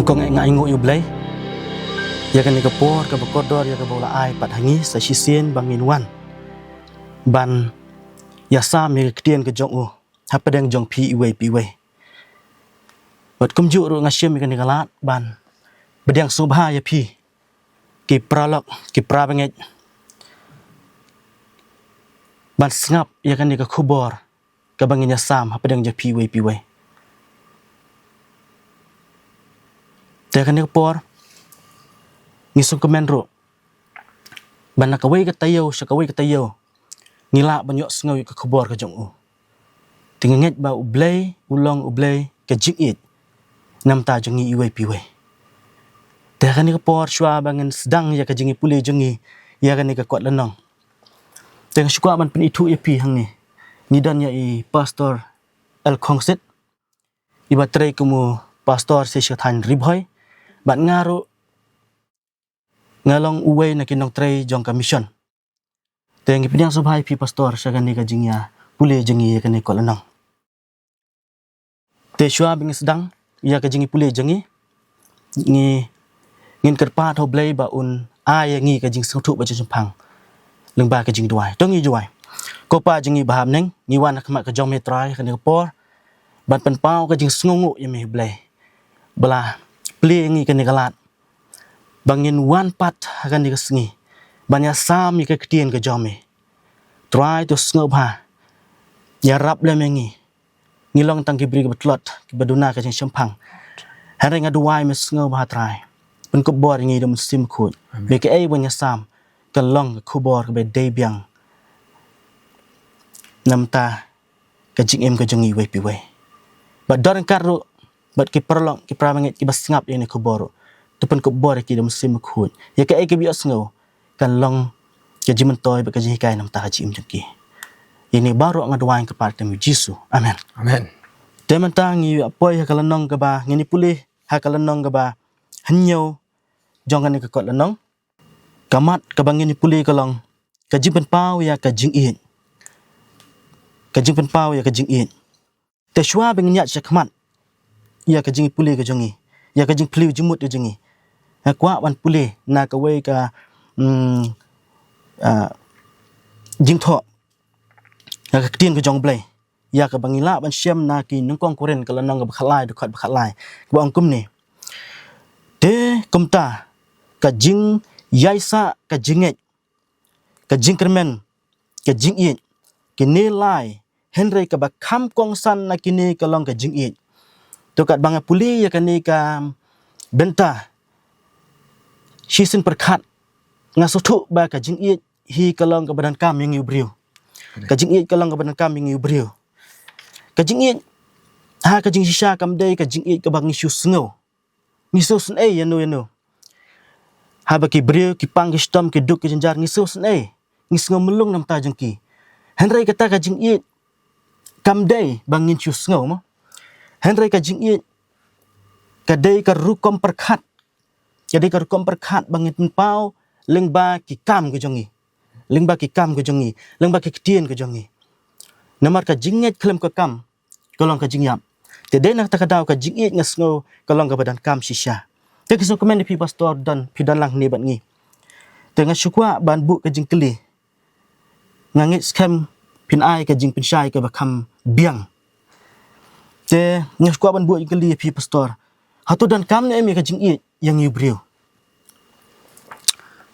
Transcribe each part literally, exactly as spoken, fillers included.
Kong, nga ainguh ïa u Blei ïa kane ka por kaba kordor ïa kaba u la ai pat ha ngi sa shisien ba ngin wan ban ïasam ïa ka ktien ka jong u hapdeng jong phi iwei pa iwei. Bad kumjuh ruh nga shim ïa kane ka lad ban pdiang sngewbha ïa phi ki paralok, ki parabangeit, ban sngap ïa kane ka khubor kaba ngin ïasam hapdeng jong phi iwei pa iwei. Te kane ka por ngi sngewkmen ruh ba na kawei ka taïew sha kawei ka taïew ngi lah ban ïohsngew ïa ka khubor ka jong u. Te nga ngeit ba u Blei u long u Blei ka jingïeit na bynta jong ngi iwei pa iwei. Te kane ka por shuwa ba ngin sdang ïa ka jingïapule jong ngi ïa kane ka kot lynnong, te nga shu kwah ban pynithuh ïa phi hangne. Ngi don ïa i Pastor L Khongsit, iba trei kum u pastor sha thaiñ Ri Bhoi, bad nga ruh nga long uwei na ki nongtrei jong ka mission. Te ngi pdiang sngewbha ïa phi pastor sha kane ka jingïapule jong ngi ïa kane ka kot lynnong. Te shuwa ba ngi sdang ïa ka jingïapule jong ngi, ngi, ngin kyrpad ha u Blei ba un ai ïa ngi ka jingsngewthuh ba jingshemphang lyngba ka jingduwai. To ngin duwai. Ko Pa jong ngi ba ha bneng, ngi wan ha khmat ka jong me Trai kane ka por ban pynpaw ka jingsngewnguh ïa me Blei ba la plie ïa ngi kane ka lad ba ngin wan pat ha kane ka sngi ban ïasam ïa ka ktien ka jong me. Trai, to sngewbha ïarap lem ïa ngi. Ngi long tang ki briew kiba tlot, kiba duna ka jingshemphang. Hynrei nga duwai me sngewbha Trai, pynkup bor ïa ngi da u Mynsiem Bakhuid. Amen. Ba kaei ba ngi ïasam kan long ka khubor kaba dei biang na bynta ka jingim ka jong ngi iwei pa iwei. Bad don ryngkat ruh bad ki paralok, ki parabangeit kiba sngap ïa kane ka khubor ruh, to pynkup bor ïa ki da u Mynsiem Bakhuid. Ïa kaei kaba ïohsngew kan long ka jingmyntoi bad ka jinghikai na bynta ka jingim jong ki. Ïa kine baroh nga duwai kyrpad ha ka kyrteng u Jisu. Amen. Amen. Te mynta ngi ïa poi ha ka lynnong kaba, ngin ïa pule ha ka lynnong kaba hynñiew jong kane ka kot lynnong. Ka mat kaba ngin ïa pule ka long ka jingpynpaw ïa ka jingïeit. Ka jingpynpaw ïa ka jingïeit. Te shuwa ba ngin ïaid sha khmat ïa ka jingïapule ka jong ngi, ïa ka jingpyllait jingmut ka jong ngi, nga kwah ban pule na kawei ka, mm, ah, jingthoh, ïa ka ktien ka jong u Blei, ïa kaba ngi lah ban shem na ki Nyngkong Korinth ka lynnong kaba khatlai, dkhot ba khatlai, kaba ong kumne: Te kumta ka jingïaisah, ka jingngeit, ka jingkyrmen, ka jingïeit, kine lai, hynrei kaba kham kongsan na kine ka long ka jingïeit. To katba nga pule ïa kane ka bynta shisien pyrkhat, nga sngewthuh ba ka jingïeit hi ka long kaba donkam ïa ngi u briew. Ka jingïeit ka long kaba donkam ïa ngi u briew. Ka jingïeit ha ka jingshisha kam dei ka jingïeit kaba ngi shu sngew. Ngi sngewsynei ïa no ïa no. Haba ki briew ki pang ki shitom, ki duk ki jynjar, ngi sngewsynei, ngi sngew mlung na bynta jong ki. Hynrei kata ka jingïeit kam dei ba ngin shu sngew mo. Hynrei ka jingïeit ka dei ka rukom pyrkhat. Ka dei ka rukom pyrkhat ba ngin pynpaw lyngba ki kam ka jong ngi, lyngba ki kam ka jong ngi, lyngba ki ktien ka jong ngi. Namar ka jingngeit khlem ka kam ka long ka jingïap. Te dei na kata ka daw ka jingïeit nga sngew ka long kaba donkam shisha. Te ki sngewkmen ïa phi pastor, don, phi don lang hangne bad ngi. Te nga shu kwah ban buh ka jingkylli. Nga ngeit skhem phin ai ka jingpynshai kaba kham biang. Te nga shu kwah ban buh jingkylli ïa phi pastor. Hato donkam ne em ïa ka jingïeit ïa ngi u briew?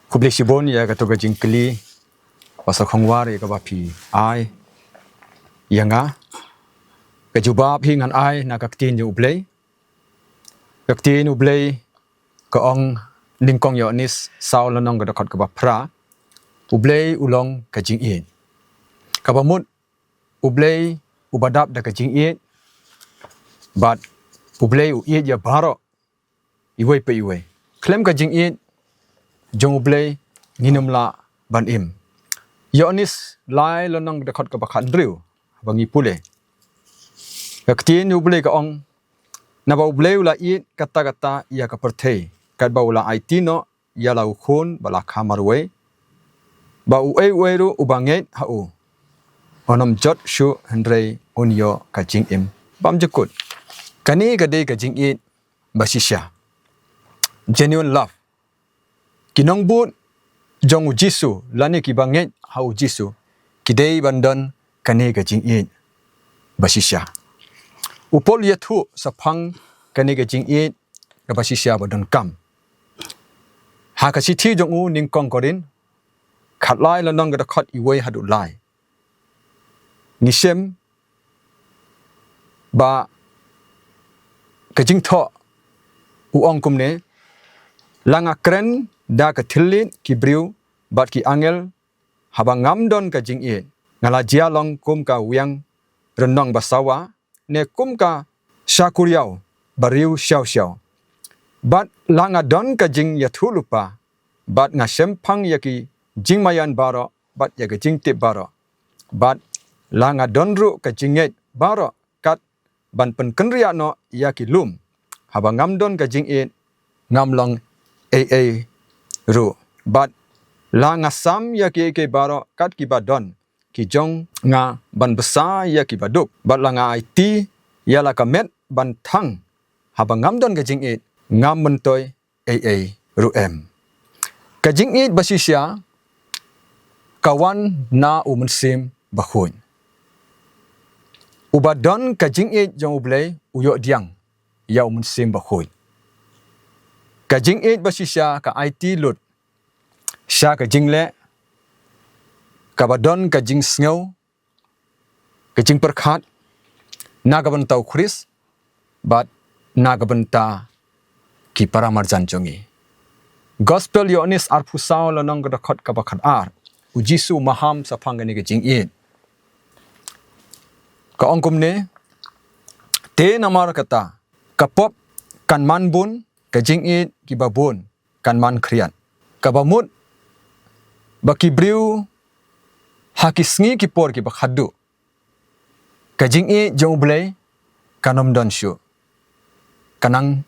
Khublei shibun ïa kato ka jingkylli, Pastor Khongwar, ïa kaba phi ai ïa nga. Ka jubab hi ngan ai na ka ktien jong U Blei. Ka ktien U Blei ka ong, Nyngkong Ïoannis saw lynnong ka dkhot kaba phra, U Blei u long ka jingïeit. Kaba mut U Blei uba dap da ka jingïeit, bad U Blei u ïeit ïa baroh iwei pa iwei. Khlem ka jingïeit jong U Blei ngim lah ban im. Ïoannis lai lynnong dkhot kaba khathynriew, ba ngi pule, ka ktien U Blei ka ong, naba U Blei u la ïeit katta katta ïa ka pyrthei, katba u la aiti noh ïa la u Khun ba la kha marwei, ba uei uei ruh uba ngeit ha u un ym jot shuh, hynrei un ïoh ka jingim bymjukut. Kane ka dei ka jingïeit ba shisha. genuine love. Ki nongbud jong u Jisu lane kiba ngeit ha u Jisu ki dei ban don kane ka jingïeit bashisha. U Paul u ïathuh shaphang kane ka jingïeit kaba shisha ba donkam ha ka shithi jong u nyngkong Korinth khatlai lynnong ka dkhot wei haduh lai. Ngi shem ba ka jingthoh u ong kumne: La nga kren da ka thylliej ki briew bad ki angel haba ngam don ka jingïeit, nga la jia long kum ka wiang rynnong basawa, ne kum ka shakuriaw ba riew shiaw shiaw. Bad la nga don ka jingïathuhlypa bad nga shemphang ïa ki jingmaïan baroh bad ïa ka jingtip baroh, bad la nga don ruh ka jingngeit baroh kat ban pynkynriah noh ïa ki lum, haba ngam don ka jingïeit ngam long ei ei ruh. Bad la nga sam ïa kiei kiei baroh kat kiba don ki jong nga ban bsa ïa kiba duk, bad la nga aiti ïa la ka met ban thang, haba ngam don ka jingïeit ngam myntoi ei ei ruh em. Ka jingïeit bashisha ka wan na u Mynsiem Bakhuid. Uba don ka jingïeit jong U Blei u ïoh pdiang ïa u Mynsiem Bakhuid. Ka jingïeit bashisha ka aiti lut sha ka jingleh kaba don ka jingsngew, ka jingpyrkhat na ka bynta u Khrist bad na ka bynta ki paramarjan jong ngi. Gospel Ïoannis arphew saw lynnong ka dkhot kaba khatar, u Jisu u maham shaphang kane ka jingïeit. Ka ong kumne: Te namar kata ka pop kan man bun, ka jingïeit kiba bun kan man khriat. Kaba mut ba ki briew ha ki sngi ki por kiba khatduh, ka jingïeit jong U Blei kan ym don shuh, ka nang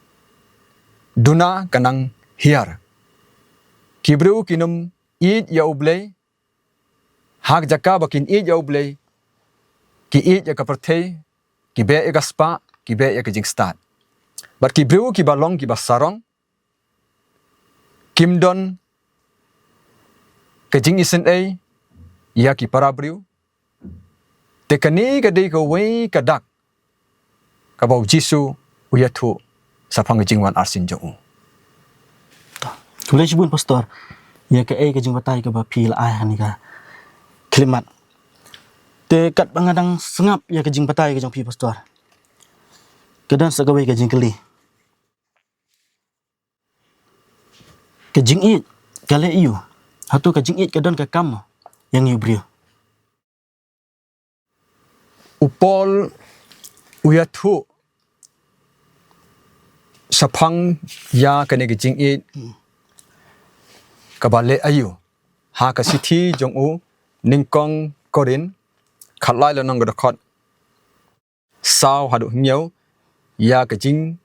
duna, ka nang hiar. Ki briew kin ym ïeit ïa U Blei, ha ka jaka ba kin ïeit ïa U Blei ki ïeit ïa ka pyrthei, ki beh ïa ka spah, ki beh ïa ka jingstad. Bad ki briew kiba long kiba sarong kim don ka jingisynei ïa ki para briew. Te kane ka dei kawei ka dak kaba u Jisu u ïathuh shaphang ka jingwan arsien jong u. Khublei shibun Pastor ïa kaei ka jingbatai kaba phi la ai ha kane ka khyllipmat. Te katba nga dang sngap ïa ka jingbatai ka jong phi Pastor, ka don sa kawei ka jingkylli. Ka jingïeit ka leh aïu? Hato ka jingïeit ka don ka kam ïa ngi u briew? U Paul u ïathuh shaphang ïa kane ka jingïeit kaba leh aïu ha ka shithi jong u nyngkong Korinth khatlai lynnong ka dkhot saw haduh hynñiew, ïa ka jing,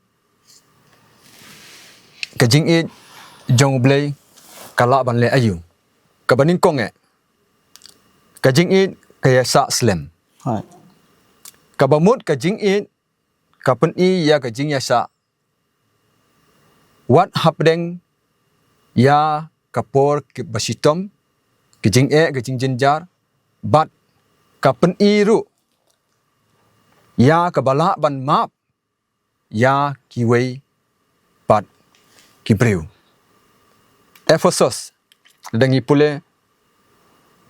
ka jingïeit jong U Blei ka lah ban leh aïu. Kaba nyngkong eh, ka jingïeit ka ïaishah slem. Hai. Kaba mut ka jingïeit ka pyni ïa ka jingïaishah wat hapdeng ïa ka por kaba shitom, ka jingeh, ka jingjynjar, bad ka pyni ruh ïa kaba lah ban map ïa kiwei pat ki briew. Ephesos, lada ngi pule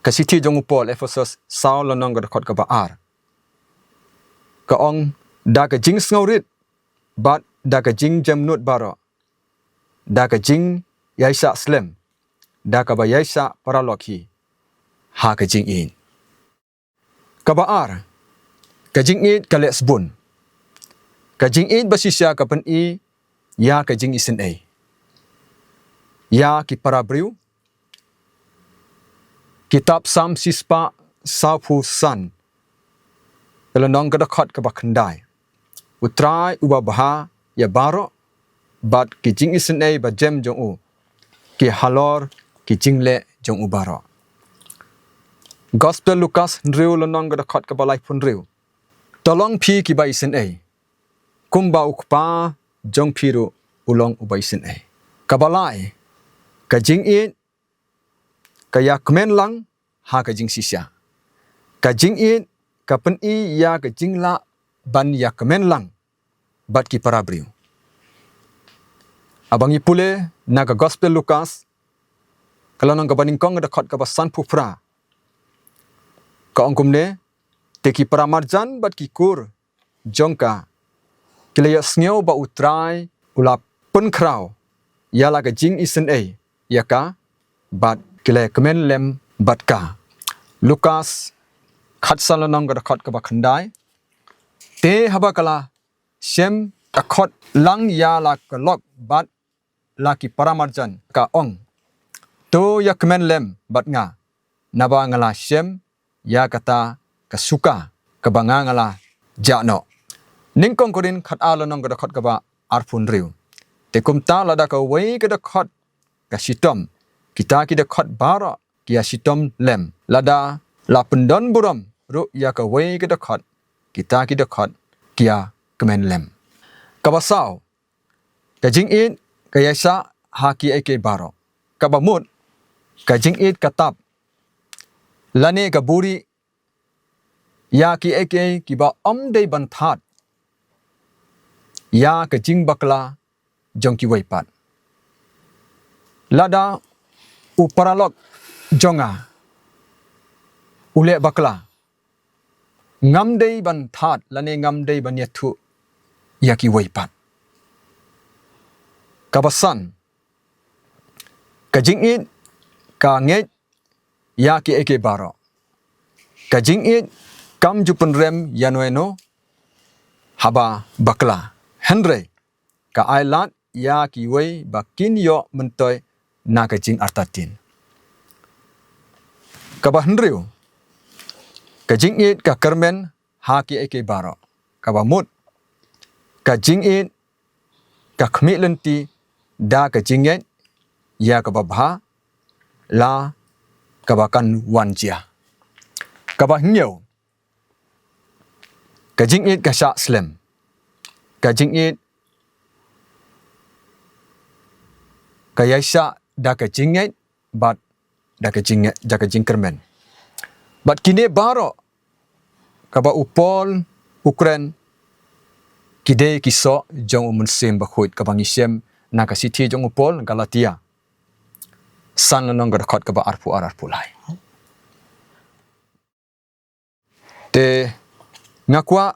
ka shithi jong u Paul, Ephesos saw lynnong ka dkhot kaba ar, ka ong, da ka jingsngewrit bad da ka jingjemnud baroh, da ka jingïaishah slem, da kaba ïaishah paralok hi ha ka jingïeit. Kaba ar, ka jingïeit ka leh sbun. Ka jingïeit ba shisha ka pyni ïa ka jingisynei ïa ki para briew. Kitab Salm shispah sawphew san, lynnong ka dkhot kaba khyndai. U Trai uba bha ïa baroh, bad ki jingisynei ba jem jong u ki halor ki jingleh jong u baroh. Gospel Lukas hynriew, lynnong ka dkhot kaba laiphew hynriew. To long phi kiba isynei, kumba u Kpa jong phi ruh u long uba isynei. Kaba lai, ka jingïeit ka ïa kmen lang ha ka jingshisha. Ka jingïeit ka pyni ïa ka jinglah ban ïa kmen lang bad ki para briew. Haba ngi pule na ka Gospel Lukas, ka lynnong kaba nyngkong, ka dkhot kaba sanphew phra, ka ong kumne: Te ki para marjan bad ki kur jong ka ki la ïohsngew ba U Trai u la pynkhraw ïa la ka jingisynei ïa ka, bad ki la kmen lem bad ka. Lukas khatsan lynnong, ka dkhot kaba khyndai: Te haba ka la shem, ka khot lang ïa la ka lok bad la ki para marjan, ka ong: To ïa kmen lem bad nga, naba nga la shem ïa kata ka suka kaba nga nga la jah noh. Nyngkong Korinth khatar lynnong, ka dkhot kaba arphew hynriew: Te kumta lada kawei ka dkhot ka shitom, kita ki dkhot baroh ki ïa shitom lem. Lada la pyndon burom ruh ïa kawei ka dkhot, kita ki dkhot ki ïa kmen lem. Kaba saw, ka jingïeit ka ïaishah ha kiei kiei baroh. Kaba mut, ka jingïeit ka tap lane ka buri ïa kiei kiei kiba ym dei ban thad ïa ka jingbakla jong kiwei pat. Lada u paralok jong nga u leh bakla, ngam dei ban thad lane ngam dei ban ïathuh ïa kiwei pat. Kaba san, ka jingïeit ka ngeit ïa kiei kiei baroh. Ka jingïeit kam ju pynrem ïano ïano haba bakla, hynrei ka ai lad ïa kiwei ba kin ïoh myntoi na ka jingartatien. Kaba hynriew, ka jingïeit ka kyrmen ha kiei kiei baroh. Kaba mut, ka jingïeit ka khmih lynti da ka jingngeit ïa kaba bha la kaba kan wan jia. Kaba hynñiew, ka jingïeit ka shah slem. Ka jingïeit ka ïaishah da ka jingngeit bad da ka jingngeit, da ka jingkyrmen. Bad kine baroh kaba u Paul u kren, ki dei ki soh jong u Mynsiem Bakhuid, kaba ngi shem na ka shithi jong u Paul Galatia san lynnong, ka dkhot kaba arphew ar, arphew lai. Te nga kwah,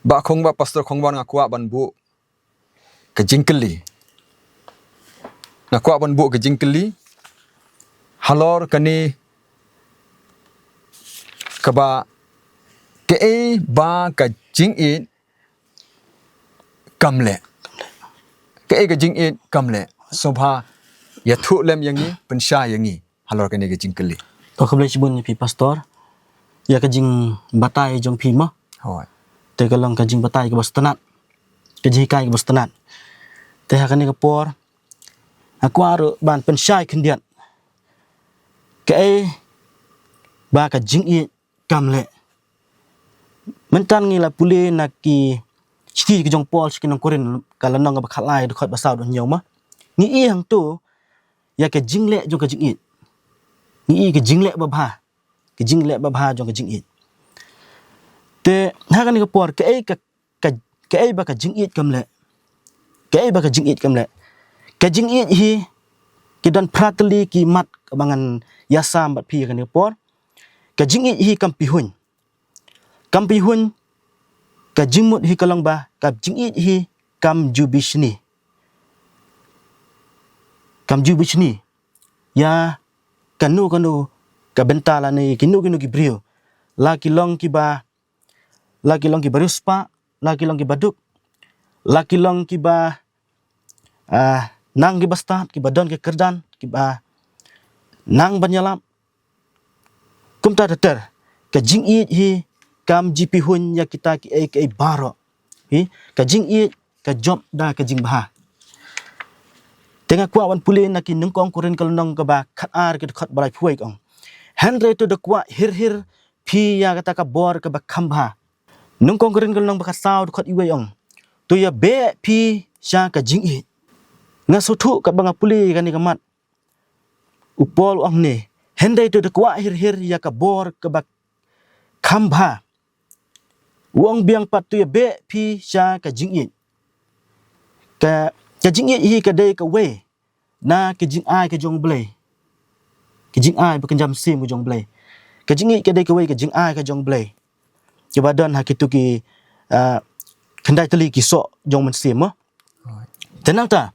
Bah Khongwan, Pastor Khongwan, nga kwah ban buh ka jingkylli. Nga kwah ban buh ka jingkylli halor kane kaba, kaei ba ka jingïeit kam leh. Kaei ka jingïeit kam leh. Sngewbha ïathuh lem ïa ngi, pynshai ïa ngi halor kane ka jingkylli. To, khublei shibun ïa phi Pastor ïa ka jingbatai jong phi mo. Hooid. Te ka long ka jingbatai kaba sngewtynnat, ka jinghikai kaba sngewtynnat. Te ha kane ka por nga kwah ruh ban pynshai khyndiat kaei ba ka jingïeit kam leh. Mynta ngi la pule na ki shithi ka jong Paul sha ki nong Korinth, ka lynnong kaba khatlai, dkhot ba saw, dkhot hynñiew mo. Ngi i hangto ïa ka jingleh jong ka jingïeit. Ngi i ka jingleh babha, ka jingleh babha jong ka jingïeit. Te ha kane ka por, kaei ka, ka, kaei ba ka jingïeit kam leh. Kaei ba ka jingïeit kam leh. Ka jingïeit hi, ki don phra tylli ki mat kaba ngan ïasam bad phi ha kane ka por. Ka jingïeit hi kam pihuiñ. Kam pihuiñ, ka jingmut hi ka long ba ka jingïeit hi kam ju bishni. Kam ju bishni ïa kano kano ka bynta lane kino kino ki briew. La ki long kiba, la ki long kiba riewspah, la ki long kiba duk, la ki long kiba, ah, nang kiba stad, kiba don ki kyrdan, kiba nang ban ïalap. Kumta ter ter, ka jingïeit hi kam ju pihuiñ ïa kita kiei kiei baroh. Hi, ka jingïeit ka jop da ka jingbha. Te nga kwah ban pule na ki Nyngkong Korinth ka lynnong kaba khatar, ka dkhot ba laiphew wei, ka ong: Hynrei to da kwah hir hir phi ïa kata ka bor kaba kham bha. Nyngkong Korinth ka lynnong ba khatsaw, dkhot wei, ong: To ïa beh phi sha ka jingïeit. Nga sngewthuh katba nga pule ïa kane ka mat. U Paul u ong ne, hynrei to da kwah hir hir ïa ka bor kaba kham bha. U ong biang pat, to ïa beh phi sha ka jingïeit. Ka, ka jingïeit hi ka dei kawei na ka jingai ka jong Blei. Ka jingai ba kynja mynsiem ka jong Blei. Ka jingïeit ka dei kawei ka jingai ka jong Blei. Kaba don ha kito ki, ah, khyndai tylli ki soh jong mynsiem mo. Te nangta,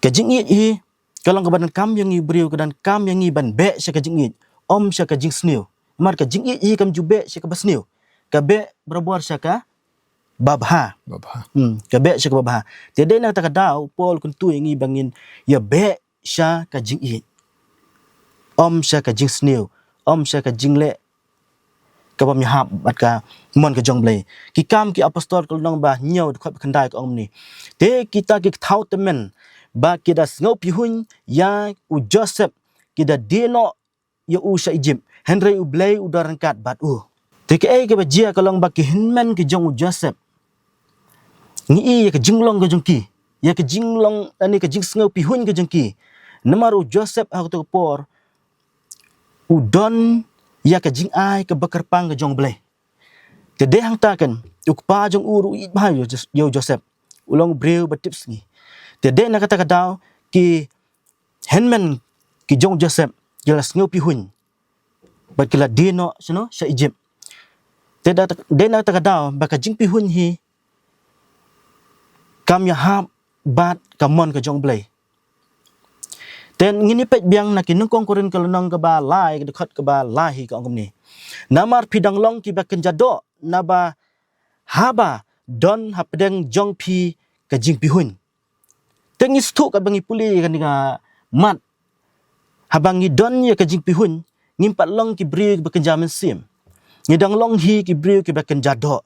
ka jingïeit hi ka long kaba donkam ïa ngi briew, ka donkam ïa ngi ban beh sha ka jingïeit, ym sha ka jingsniew. Namar ka jingïeit hi kam ju beh sha kaba sniew, ka beh barabor sha kaba bha. Ba bha. Hmm, ka beh sha kaba bha. Te dei na kata ka daw u Paul u kyntu ïa ngi ba ngin ïa beh sha ka jingïeit, ym sha ka jingsniew, ym sha ka jingleh kaba ym ïahap bad ka mon ka jong Blei. Ki Kam ki Apostol ka lynnong ba hynñiew dkhot ba khyndai ka ong kumne. Te kita ki kthaw tymmen ba ki da sngewphihuiñ ïa u Joseph, ki da die noh ïa u sha Ijipt, hynrei U Blei u don ryngkat bad u. Te kaei kaba jia ka long ba ki hynmen ki jong u Joseph, ngi i ïa ka jinglong ka jong ki, ïa ka jinglong, ani ka jingsngewphihuiñ ka jong ki. Namar u Joseph ha kato ka por u don ïa ka jingai kaba kyrpang ka jong U Blei. Te dei hangta kan, u kpa jong u ruh u ïeit bha ïa u Jos-, ïa u Joseph. U long u briew ba tipsngi. Te dei na kata ka daw ki hynmen ki jong u Joseph ki la sngewphihuiñ bad ki la die noh shano, sha Ijipt. Te da, dei na kata ka daw ba ka jingphihuiñ hi kam ïahap bad ka mon ka jong U Blei. Te ngin ïa peit biang na ki Nyngkong Korinth ka lynnong kaba lai, ka dkhot kaba lai hi ka ong kumne. Namar phi dang long kiba kynja doh, naba haba don hapdeng jong phi ka jingphihuiñ. Te ngi sngewthuh katba ngi pule ïa kane ka mat, haba ngi don ïa ka jingphihuiñ, ngim pat long ki briew kiba kynja mynsiem. Ngi dang long hi ki briew kiba kynja doh.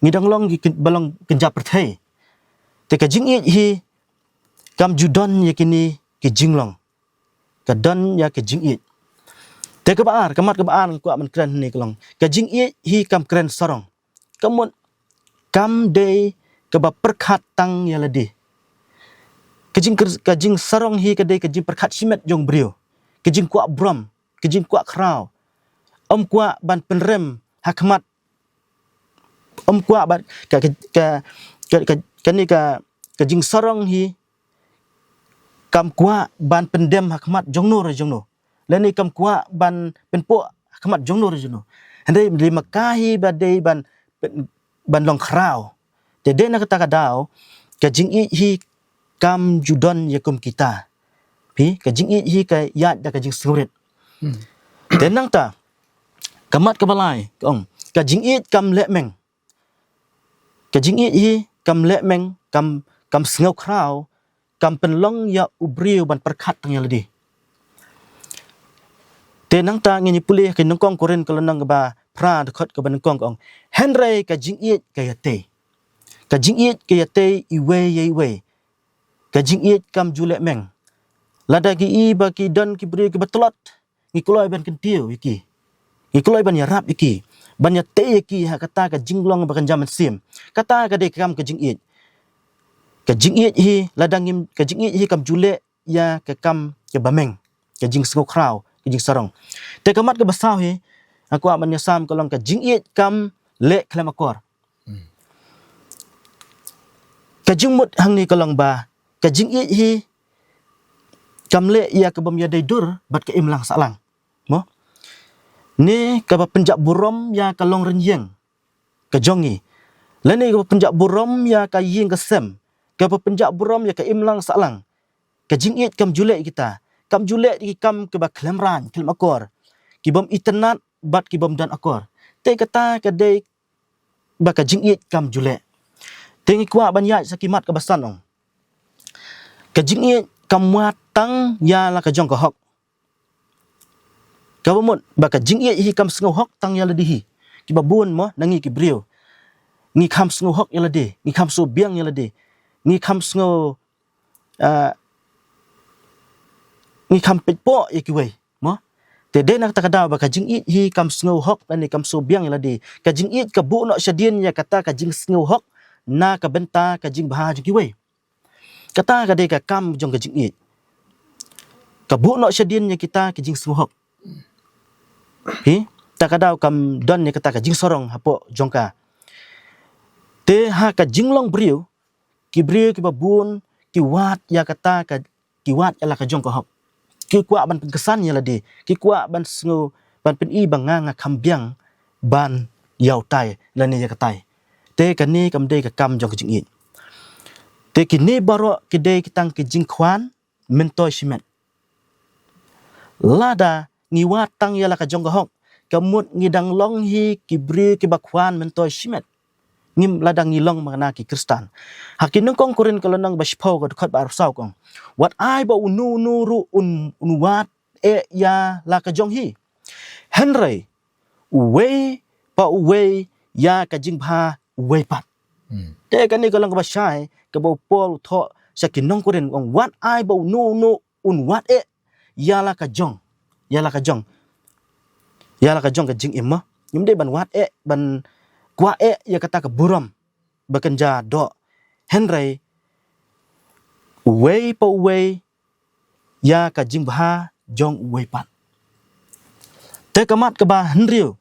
Ngi dang long ki kyn-, ba long kynja pyrthei. Te ka jingïeit hi kam ju don ïa kine ki jinglong. Ka don ïa ka jingïeit. Te kaba ar, ka mat kaba ar nga kwah ban kren hangne ka long, ka jingïeit hi kam kren sarong. Ka mut kam dei kaba pyrkhat tang ïa lade. Ka jing, ka jingsarong hi ka dei ka jingpyrkhat shimet jong briew. Ka jingkwah burom, ka jingkwah khraw. Ym kwah ban pynrem ha khmat, ym kwah ban ka, ka, ka, ka, ka, kane ka, ka jingsarong hi kam kwah ban pyndem ha khmat jongno re jongno. Lane kam kwah ban pynpoh ha khmat jongno re jongno. Hynrei dei ma ka hi ba dei ban pyn-, ban long khraw. Te dei na kata ka daw, ka jingïeit hi kam ju don ïa kum kita. Phi, ka jingïeit hi ka ïaid da ka jingsngewrit. Hmm. Te nangta, ka mat kaba lai, ka ong, ka jingïeit kam leh meng. Ka jingïeit hi kam leh meng, kam, kam sngew khraw, kam pynlong ïa u briew ban pyrkhat tang ïa lade. Te nangta ngin ïa pule ha ka Nyngkong Korinth ka lynnong kaba phra dkhot kaba nyngkong ka ong. Hynrei ka jingïeit ka ïatei. Ka jingïeit ka ïatei iwei ïa iwei. Ka jingïeit kam ju leh meng. Lada ki i ba ki don ki briew kiba tlot, ngi kloi ban kyntiew ïa ki. Ngi kloi ban ïarap ïa ki. Ban ïatei ïa ki ha kata ka jinglong ba kynja mynsiem. Kata ka dei ka kam ka jingïeit. Ka jingïeit hi, lada ngim, ka jingïeit hi kam ju leh ïa ka kam kaba meng. Ka jingsngew khraw, ka jingsarong. Te ka mat kaba saw hi, nga kwah ban ïasam ka long ka jingïeit kam leh khlem akor. Hmm. Ka jingmut hangne ka long ba, ka jingïeit hi kam leh ïa ka bym ïadei dur bad ka imlang sahlang. Mo? Ne kaba pynjah burom ïa ka longrynïeng ka jong ngi. Lane kaba pynjah burom ïa ka ïing ka sem. Kaba pynjah burom ïa ka imlang sahlang. Ka jingïeit kam ju leh ïa kita. Kam ju leh ïa ki kam kiba khlem rang, khlem akor. Ki bym itynnad bad ki bym don akor. Te kata ka dei ba ka jingïeit kam ju leh. Te ngi kwah ban ïaid sha ki mat kaba san ong. Ka jingïeit kam wad tang ïa la ka jong ka hok. Kaba mut ba ka jingïeit hi kam sngew hok tang ïa lade hi. Kiba bun mo na ngi ki briew, ngi kham sngew hok ïa lade, ngi kham sngew biang ïa lade. Ngi kham sngew, ah, ngi kham pynpoh ïa kiwei. Mo? Te dei na kata ka daw ba ka jingïeit hi kam sngew hok lane kam sngew biang ïa lade. Ka jingïeit ka buh noh shadien ïa kata ka jingsngew hok na ka bynta ka jingbha jong kiwei. Kata ka dei ka kam jong ka jingïeit. Ka buh noh shadien ïa kita ki jingsngewhok. Phi, ta ka daw kam don ïa kata ka jingsarong hapoh jong ka. Te ha ka jinglong briew, ki briew kiba bun ki wad ïa kata ka, ki wad ïa la ka jong ka hok. Ki kwah ban pynksan ïa lade, ki kwah ban sngew, ban pyni ba nga nga kham biang ban ïa utai lane ïa katai. Te kane kam dei ka kam jong ka jingïeit. Te kine baroh ki dei ki tang ki jingkhwan myntoi shimet. Lada ngi wad tang ïa la ka jong ka hok, ka mut ngi dang long hi ki briew kiba khwan myntoi shimet. Ngim, lada ngi long ma nga na ki Khristan. Ha ki nyngkong Korinth ka lynnong ba shiphew ka dkhot ba arphew saw ka ong, wat ai ba uno uno ruh un, un wad eh ïa la ka jong hi, hynrei uwei pa uwei ïa ka jingbha uwei pat. Hmm. Te kane ka long kaba shai kaba u Paul u thoh sha ki nong Korinth, u ong wat ai ba uno uno un wad eh ïa la ka jong, ïa la ka jong, ïa la ka jong ka jingim mo. Ngim dei ban wad eh, ban kwah eh ïa kata ka burom ba kynja doh, hynrei uwei pa uwei ïa ka jingbha jong uwei pat. Te ka mat kaba hynriew,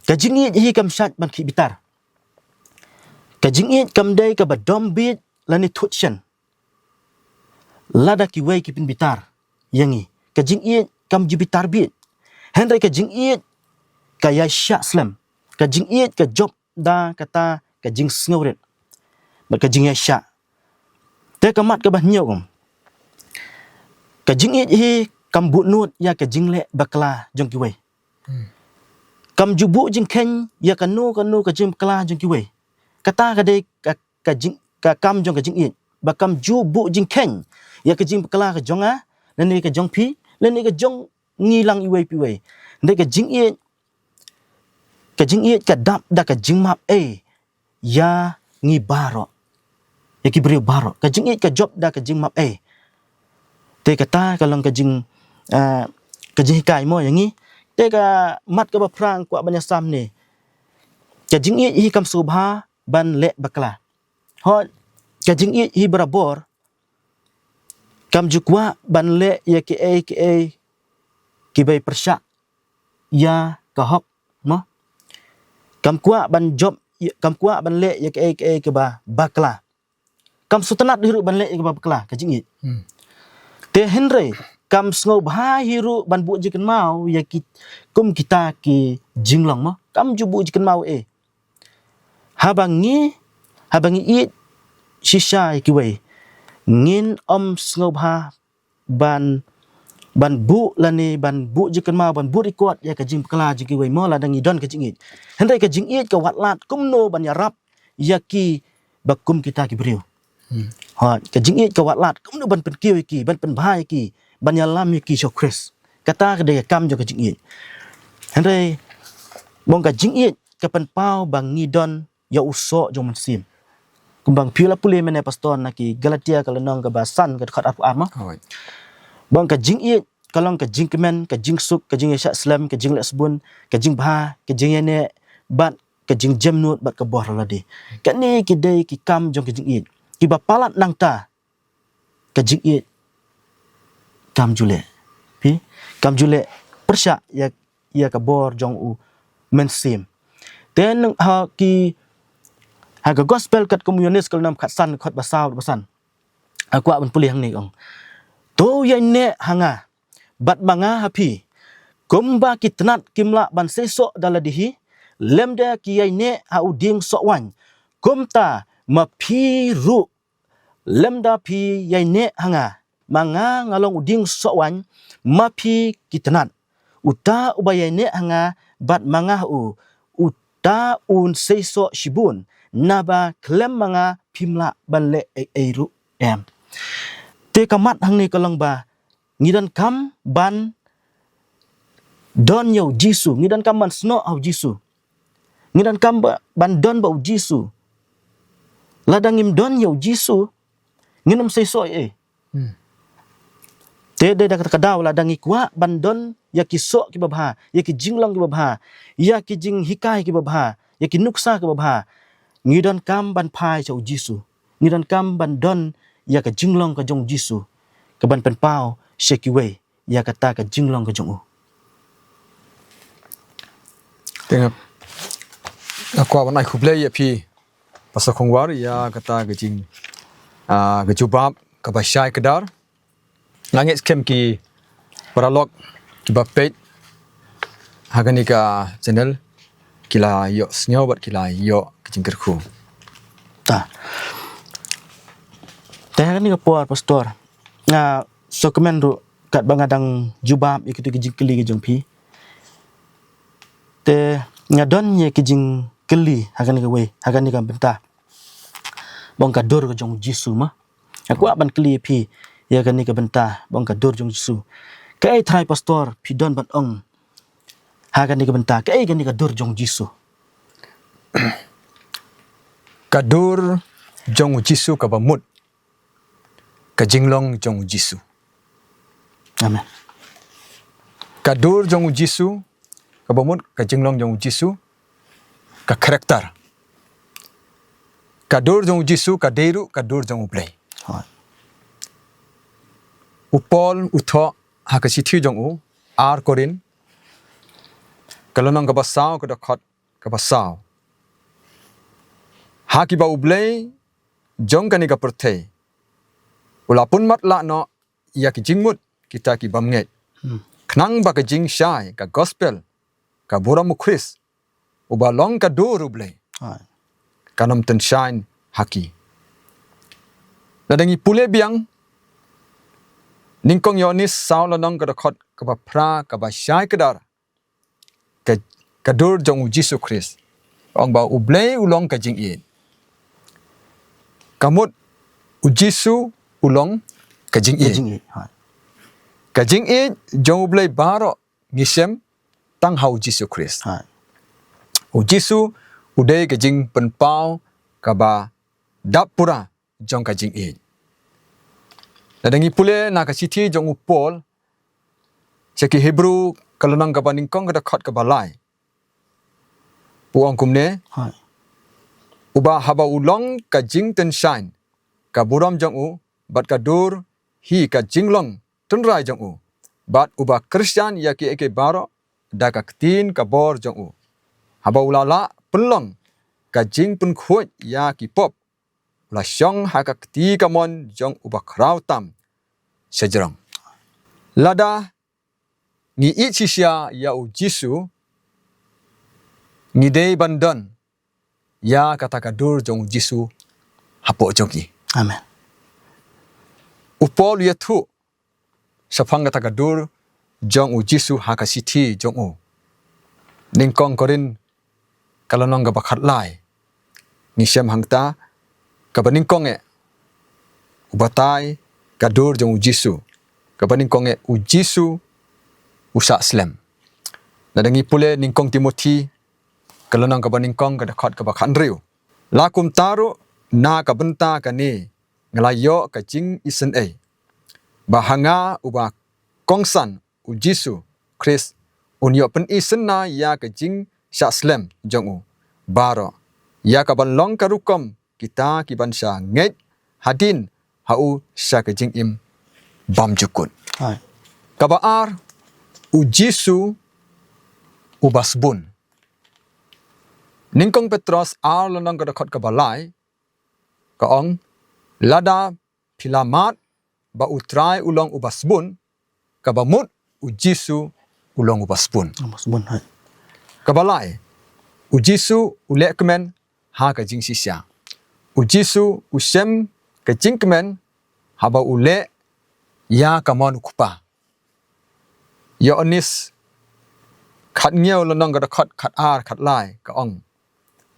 ka jingïeit hi kam shait ban khih bitar. Ka jingïeit kam dei kaba dom bieit lane thut shen. Lada kiwei ki pynbitar ïa ngi, ka jingïeit kam ju bitar bieit. Hynrei ka jingïeit ka ïaishah slem. Ka jingïeit ka jop da kata ka jingsngewrit bad ka jingïaishah. Te ka mat kaba hynñiew, ka jingïeit hi kam buhnud ïa ka jingleh bakla jong kiwei. Hmm. Kam ju buh jingkheiñ ïa kano kano ka jingbakla jong kiwei. Kata ka dei ka, ka jing, ka kam jong ka jingïeit, ba kam ju buh jingkheiñ ïa ka jingbakla ka jong nga, lane ka jong phi, lane ka jong ngi lang iwei pa iwei. Hynrei ka jingïeit, ka jingïeit ka dap da ka jingmap ei ïa ngi baroh, ïa ki briew baroh. Ka jingïeit ka jop da ka jingmap ei. Te kata ka long ka jing, ah, ka jinghikai mo ïa ngi. Te ka mat kaba phra nga kwah ban ïasam ne, ka jingïeit hi kam sngewbha ban leh bakla. Hooid, ka jingïeit hi barabor kam ju kwah ban leh ïa kiei kiei kiba pyrshah ïa ka hok mo. Kam kwah ban jop, kam kwah ban leh ïa kiei kiei kiba bakla. Kam sngewtynnat hi ruh ban leh ïa kiba bakla, ka jingïeit. Hmm. Te hynrei kam sngewbha hi ruh ban buh jingkynmaw ïa ki, kum kita ki jinglong mo. Kam ju buh jingkynmaw eh. Haba ngi, haba ngi ïeit shisha ïa kiwei, ngin ym sngewbha ban, ban buh lane ban buh jingkynmaw, ban buh record ïa ka jingbakla jong kiwei mo, lada ngi don ka jingïeit. Hynrei ka jingïeit ka wad lad kumno ban ïarap ïa kiba kum kita ki briew. Hmm. Ha, ka jingïeit ka wad lad kumno ban pynkiew ïa ki, ban pynbha ïa ki, ban ïalam ïa ki sha u Khrist. Kata ka dei ka kam jong ka jingïeit. Hynrei bong ka jingïeit ka pynpaw ba ngi don ïa u soh jong u Mynsiem. Kumba phi la pule mynne pastor na ki Galatia ka lynnong kaba san ka dkhot arphew ar mo. Hooid. Bong ka jingïeit ka long ka jingkmen, ka jingsuk, ka jingïaishah slem, ka jingleh sbun, ka jingbha, ka jingïaineh, bad ka jingjemnud, bad ka bor ha lade. Kane ki dei ki kam jong ka jingïeit kiba palat nangta ka jingïeit kam ju leh. Phi, kam ju leh pyrshah ïa, ïa ka bor jong u Mynsiem. Te nang ha ki, ha ka gospel katkum u Ïoannis ka lynnong khatsan, khatba saw, ba san. Nga kwah ban pule hangne, ong, to ïaineh ha nga bad ma nga ha phi. Kumba ki tnat kim lah ban seisoh da lade hi, lymda ki ïaineh ha u dieng soh waiñ, kumta ma phi ruh lymda phi ïaineh ha nga, ma nga nga long u dieng soh waiñ, ma phi ki tnat. Uta uba ïaineh ha nga bad ma nga ha u, uta un seisoh shibun, naba khlem ma nga phim lah ban leh ei ei ruh em. Te ka mat hangne ka long ba ngi donkam ban don ïa u Jisu, ngi donkam ban snoh ha u Jisu. Ngi donkam ba, ban don bad u Jisu. Lada ngim don ïa u Jisu, ngin ym seisoh ei ei. Hmm. Te dei da kata ka daw lada ngi kwah ban don ïa ki soh kiba bha, ïa ki jinglong kiba bha, ïa ki jinghikai kiba bha, ïa ki nuksa kiba bha, ngi donkam ban phai sha u Jisu. Ngi donkam ban don ïa ka jinglong ka jong u Jisu, ka ban pynpaw sha kiwei ïa kata ka jinglong ka jong u. Te nga, nga kwah ban ai khublei ïa phi, Pastor Khongwar, ïa kata ka jing, ah, ka jubab kaba shai kdar. Nga ngeit skhem ki paralok kiba peit ha kane ka channel ki la ïohsngew bad ki la ïoh ka jingkyrkhu. Ta. Te ha kane ka por, Pastor, nga sngewkmen ruh katba nga dang jubab ïa kitu ki jingkylli ki jong phi. Te nga don ïa ki jingkylli ha kane kawei, ha kane ka bynta ba ong ka dur ka jong u Jisu ma. Nga kwah ban kylli ïa phi ïa kane ka bynta ba ong ka dur jong u Jisu. Kaei, Trai Pastor, phi don ban ong ha kane ka bynta, kaei kane ka dur jong u Jisu? Ka dur jong u Jisu kaba mut ka jinglong jong u Jisu. Amen. Ka dur jong u Jisu kaba mut ka jinglong jong u Jisu, ka character. Ka dur jong u Jisu ka dei ruh ka dur jong u Blei. Hooid. U Paul u thoh ha ka shithi jong u, ar Korinth, ka lynnong kaba saw, ka dkhot kaba saw. Ha kiba u Blei jong kane ka pyrthei u la pynmatlah noh ïa ki jingmut kita ki bymngeit. Hmm. Khnang ba ka jingshai ka gospel, ka burom u Khrist, uba long ka dur u Blei, hooid, kan ym tyngshaiñ ha ki. Lada ngi pule biang, nyngkong Ïoannis saw lynnong, ka dkhot kaba phra, kaba shai kdar, ka, ka dur jong u Jisu Khrist. Ong ba u Blei u long ka jingïeit. Ka mut u Jisu u long ka jingïeit. Ka jingïeit, hooid. Ka jingïeit jong u Blei baroh ngi shem tang ha u Jisu Khrist. Hooid. U Jisu u dei ka jingpynpaw kaba dap pura jong ka jingïeit. Lada ngi pule na ka shithi jong u Paul sha ki Hebru, ka lynnong kaba nyngkong, ka dkhot kaba lai, u ong kumne: Hooid. Uba haba u long ka jingtyngshaiñ ka burom jong u, bad ka dur hi ka jinglong tynrai jong u, bad uba kyrshan ïa kiei kiei baroh da ka ktien ka bor jong u. Haba u la lah pynlong ka jingpynkhuid ïa ki pop, u la shong ha ka kti kamon jong uba khraw tam shajrong. Lada ngi ïeit shisha ïa u Jisu, ngi dei ban don ïa kata ka dur jong u Jisu hapoh jong ngi. Amen. U Paul u ïathuh shaphang kata ka dur jong u Jisu ha ka shithi jong u, nyngkong Korinth, ka lynnong kaba khatlai. Ngi shem hangta, kaba nyngkong eh u batai ka dur jong u Jisu, kaba nyngkong eh u Jisu u sah slem. Lada ngi pule nyngkong Timothi, ka lynnong kaba nyngkong, ka dkhot kaba khathynriew: La kumta ruh, na ka bynta kane nga la ïoh ka jingisynei, ba ha nga uba kongsan u Jisu Khrist un ïoh pyni synna ïa ka jingshah slem jong u baroh, ïa kaban long ka rukom kita kiban shah ngeit hadien ha u sha ka jingim bymjukut. Hooid. Kaba ar, u Jisu uba sbun. Nyngkong Petros ar lynnong, ka dkhot kaba lai, ka ong: Lada phi la mad ba u Trai u long uba sbun, kaba mut u Jisu u long uba sbun. Uba sbun, hooid. Kaba lai, u Jisu u leh kmen ha ka jingshisha. U Jisu u shem ka jingkmen haba u leh ïa kamon u Kpa. Ïoannis khathynñiew lynnong, ka dkhot khatar, khatlai, ka ong: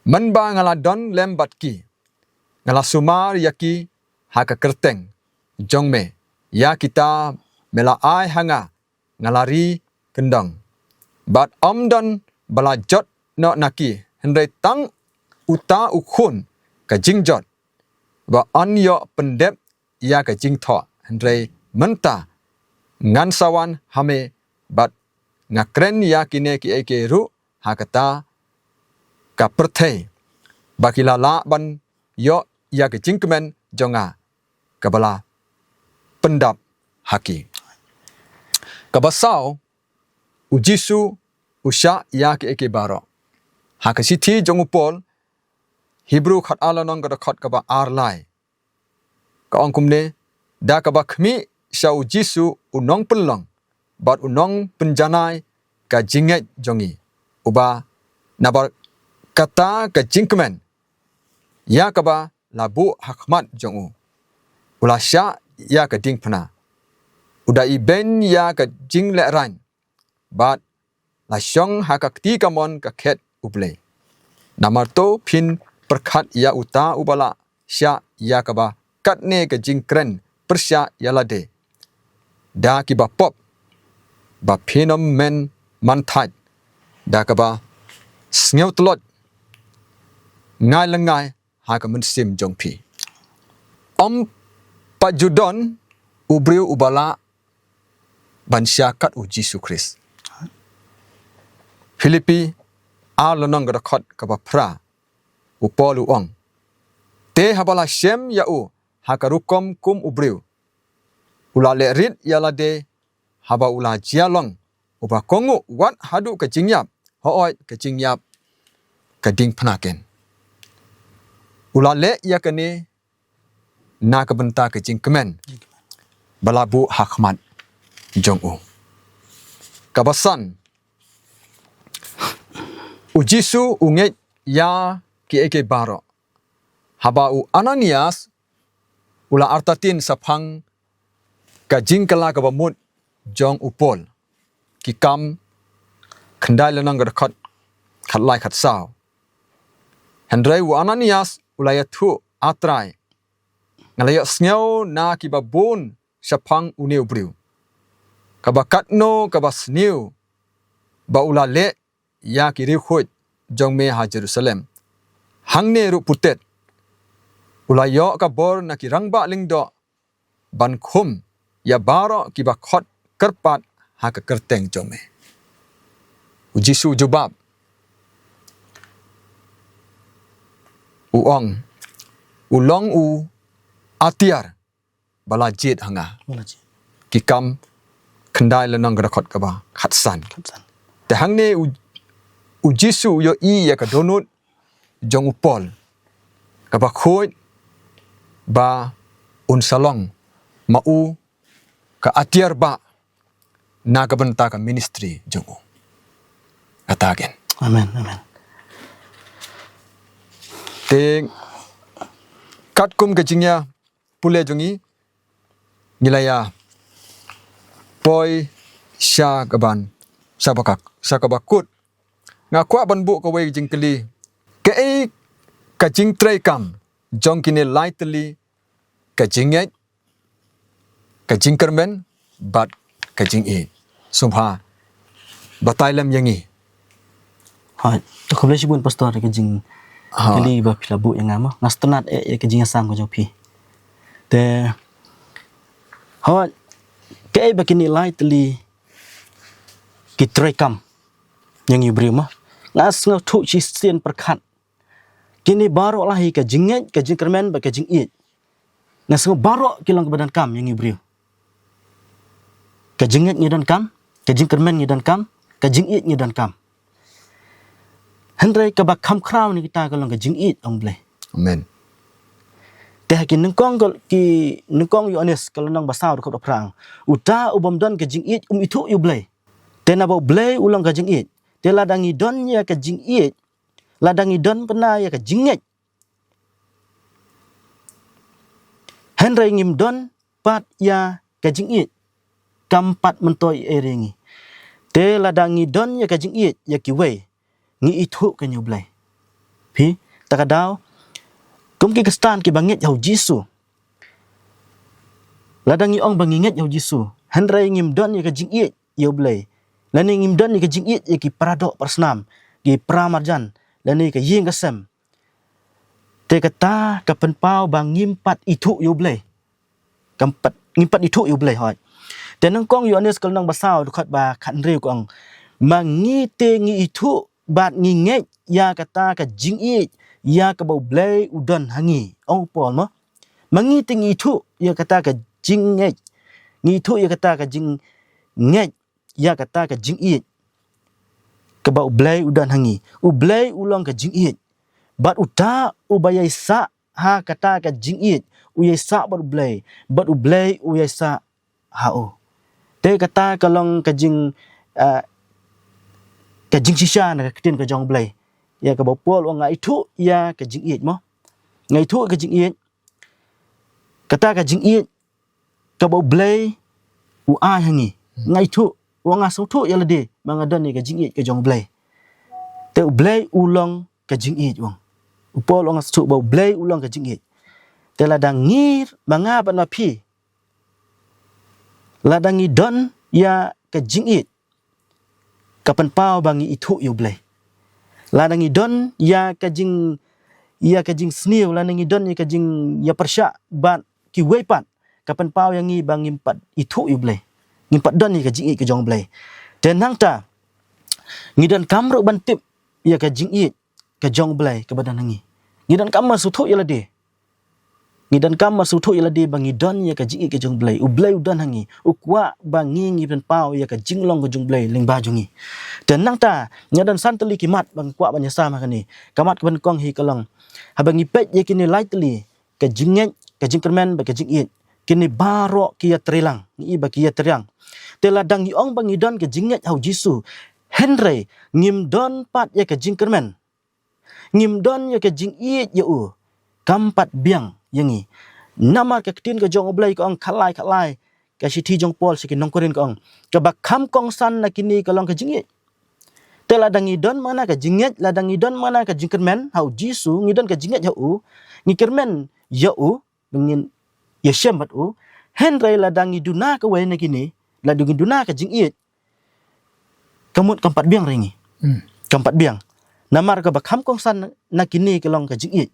Mynba nga la don lem bad ki, nga la sumar ïa ki ha ka kyrteng jong me, ïa kita me la ai ha nga, nga la ri kyndong. Bad ym don ba la jot noh na ki, hynrei tang uta u Khun ka jingjot, ba yn ïoh pyndep ïa ka jingthoh. Hynrei mynta ngan sa wan ha me bad nga kren ïa kine kiei kiei ruh ha kata ka pyrthei, ba ki la lah ban ïoh ïa ka jingkmen jong nga, kaba la pyndap ha ki. Kaba saw, u Jisu u shah ïa kiei kiei baroh. Ha ka shithi jong u Paul, Hebru khatar lynnong ka dkhot kaba ar lai, ka ong kumne: Da kaba khmih sha u Jisu u nongpynlong bad u nongpynjanai ka jingngeit jong ngi, uba nabar kata ka jingkmen ïa kaba la buh ha khmat jong u, u la shah ïa ka diengphna, u da ibeiñ ïa ka jinglehrain, bad la shong ha ka kti kamon ka khet U Blei. Namar to phin pyrkhat ïa uta uba la shah ïa kaba katne ka jingkren pyrshah ïa lade da kiba pop, ba phin ym men man thait da kaba sngew tlot ngai lyngngai ha ka mynsiem jong phi. Ym pat ju don u briew uba lah ban shah kat u Jisu Khrist. Philippi ar lynnong ka dkhot kaba phra, u Paul u ong: Te haba la shem ïa u ha ka rukom kum u briew, u la leh rit ïa lade haba u la jia long uba kohnguh wat haduh ka jingïap, hooid, ka jingïap ka diengphna ken. U la leh ïa kane na ka bynta ka jingkmen ba la buh ha khmat jong u. Kaba san, u Jisu u ngeit ïa kiei kiei baroh. Haba u Ananias u la artatien shaphang ka jingkylla kaba mut jong u Paul, Ki Kam khyndai lynnong ka dkhot khatlai khatsaw. Hynrei u Ananias u la ïathuh: A Trai, nga la ïohsngew na kiba bun shaphang une u briew, kaba katno kaba sniew ba u la leh ïa ki riewkhuid jong me ha Jerusalem. Hangne ruh putet u la ïoh ka bor na ki rangbah lyngdoh ban khum ïa baroh kiba khot kyrpad ha ka kyrteng jong me. U Jisu u jubab, u ong: U long u atiar ba la jied ha nga. Ba la jied. Ki Kam khyndai lynnong ka dkhot kaba khatsan. Khatsan. Te hangne u, u Jisu u ïohi ïa ka dohnud jong u Paul, kaba khuid ba un sa long ma u ka atiar ba na ka bynta ka ministry jong u. Kata ken. Amen, amen. Te katkum ka jingïa pule jong ngi, ngi la ïa poi sha kaban, sha bakak, sha kaba kut. Nga kwah ban buh kawei ka jingkylli. Kaei ka jingtreikam jong kine lai tylli, ka jingngeit, ka jingkyrmen bad ka jingïeit? Sngewbha batai lem ïa ngi. Hooid, to khublei shibun Pastor ka jingkylli ba phi la buh ïa nga mo. Nga sngewtynnat eh ïa ka jingïasam ka jong phi. Te hooid, kaei ba kine lai tylli ki treikam ïa ngi u briew mo? Nga sngewthuh shisien pyrkhat. Kine baroh la hi ka jingngeit, ka jingkyrmen bad ka jingïeit. Nga sngew baroh ki long kaba donkam ïa ngi u briew. Ka jingngeit ngi donkam, ka jingkyrmen ngi donkam, ka jingïeit ngi donkam. Hynrei kaba kham khraw na kita ka long ka jingïeit, ong Blei. Amen. Te ha ki nyngkong ka, ki nyngkong Ïoannis ka lynnong ba saw dkhot ba phra, uta u bym don ka jingïeit um ithuh ïa u Blei. Te naba u Blei u long ka jingïeit. Te lada ngi don ïa ka jingïeit, lada ngi don pynban ïa ka jingngeit, hynrei ngim don pat ïa ka jingïeit, kam pat myntoi ei ei ïa ngi. Te lada ngi don ïa ka jingïeit ïa kiwei, ngi ithuh kein ïa u Blei. Phi, ta ka daw, kum ki Khristan kiba ngeit ha u Jisu, lada ngi ong ba ngi ngeit ha u Jisu, hynrei ngim don ïa ka jingïeit ïa u Blei, lane ngim don ïa ka jingïeit ïa ki paradoh parasnam, ki paramarjan, lane ka ïing ka sem, te kata ka pynpaw ba ngim pat ithuh ïa u Blei. Kam pat, ngim pat ithuh ïa u Blei, hooid. Te nyngkong Ïoannis ka lynnong ba saw dkhot ba khathynriew ka ong, ma ngi te ngi ithuh bad ngi ngeit ïa kata ka jingïeit ïa kaba u Blei u don ha ngi, ong u Paul mo. Ma ngi te ngi ithuh ïa kata ka jingngeit. Ngi ithuh ïa kata ka jingngeit, ïa kata ka jingïeit kaba U Blei u don ha ngi. U Blei u long ka jingïeit. Bad uta uba ïaisah ha kata ka jingïeit, u ïaisah bad U Blei, bad U Blei u ïaisah ha u. Te kata ka long ka jing, ah, ka jingshisha na ka ktien ka jong U Blei. Ïa kaba u Paul u ong nga ithuh ïa ka jingïeit mo. Nga ithuh ka jingïeit. Kata ka jingïeit kaba U Blei u ai ha ngi. Nga ithuh, u ong nga sngewthuh ïa lade ba nga don ïa ka jingïeit ka jong U Blei. Te U Blei u long ka jingïeit u ong. U Paul u ong nga sngewthuh ba U Blei u long ka jingïeit. Te lada ngi, ma nga bad ma phi, lada ngi don ïa ka jingïeit, ka pynpaw ba ngi ithuh ïa U Blei. Lada ngi don ïa ka jing, ïa ka jingsniew, lada ngi don ïa ka jingïapyrshah bad kiwei pat, ka pynpaw ïa ngi ba ngim pat ithuh ïa U Blei. Ngim pat don ïa ka jingïeit ka jong U Blei. Te nangta ngi donkam ruh ban tip ïa ka jingïeit ka jong U Blei kaba don ha ngi. Ngi donkam ban sngewthuh ïa lade. Ngi donkam ban sngewthuh ïa lade ba ngi don ïa ka jingïeit ka jong U Blei. U Blei u don ha ngi. U kwah ba ngi ngi pynpaw ïa ka jinglong ka jong U Blei lyngba jong ngi. Te nangta nga don san tylli ki mat ba nga kwah ban ïasam ha kane. Ka mat kaba nyngkong hi ka long, haba ngi peit ïa kine lai tylli, ka jingngeit, ka jingkyrmen bad ka jingïeit, kine baroh ki ïatreilang. Ngi i ba ki ïatreilang. Te lada ngi ong ba ngi don ka jingngeit ha U Jisu, hynrei ngim don pat ïa ka jingkyrmen, ngim don ïa ka jingïeit ïa u, kam pat biang ïa ngi. Namar ka ktien ka jong U Blei ka ong, khatlai khatlai ka shithi jong u Paul sha ki nong Korinth ka ong, kaba kham kongsan na kine ka long ka jingïeit. Te lada ngi don mana ka jingngeit, lada ngi don mana ka jingkyrmen ha U Jisu, ngi don ka jingngeit ha u, ngi kyrmen ïa u, ba ngin ïashem bad u. Hynrei lada ngi duna kawei na kine, lada ngi duna ka jingïeit, ka mut kam pat biang ruh ïa ngi. Hmm. Kam pat biang. Namar kaba kham kongsan na kine ka long ka jingïeit.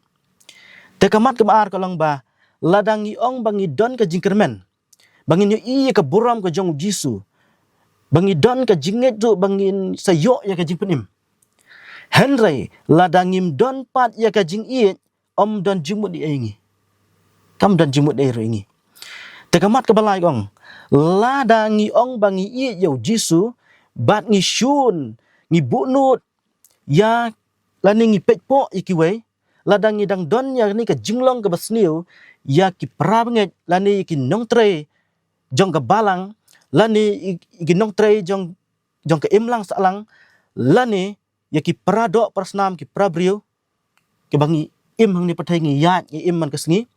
Te ka mat kaba ar ka long ba, lada ngi ong ba ngi don ka jingkyrmen, ba ngin ïohi ïa ka burom ka jong U Jisu, ba ngi don ka jingngeit ruh ba ngin sa ïoh ïa ka jingpynim, hynrei lada ngim don pat ïa ka jingïeit, ym don jingmut ei ei ïa ngi. Kam don jingmut ei ei ruh ïa ngi. Te ka mat kaba lai ka ong, lada ngi ong ba ngi ïeit ïa U Jisu, bad ngi shun, ngi buhnud ïa, lane ngi peit poh ïa kiwei, lada ngi dang don ïa kane ka jinglong kaba sniew ïa ki parabangeit, lane ïa ki nongtrei jong ka balang, lane ïa ki nongtrei jong, jong ka imlang sahlang, lane ïa ki paradoh parasnam, ki parabriew, kiba ngi im hangne pyrthei, ngi ïaid, ngi im man ka sngi.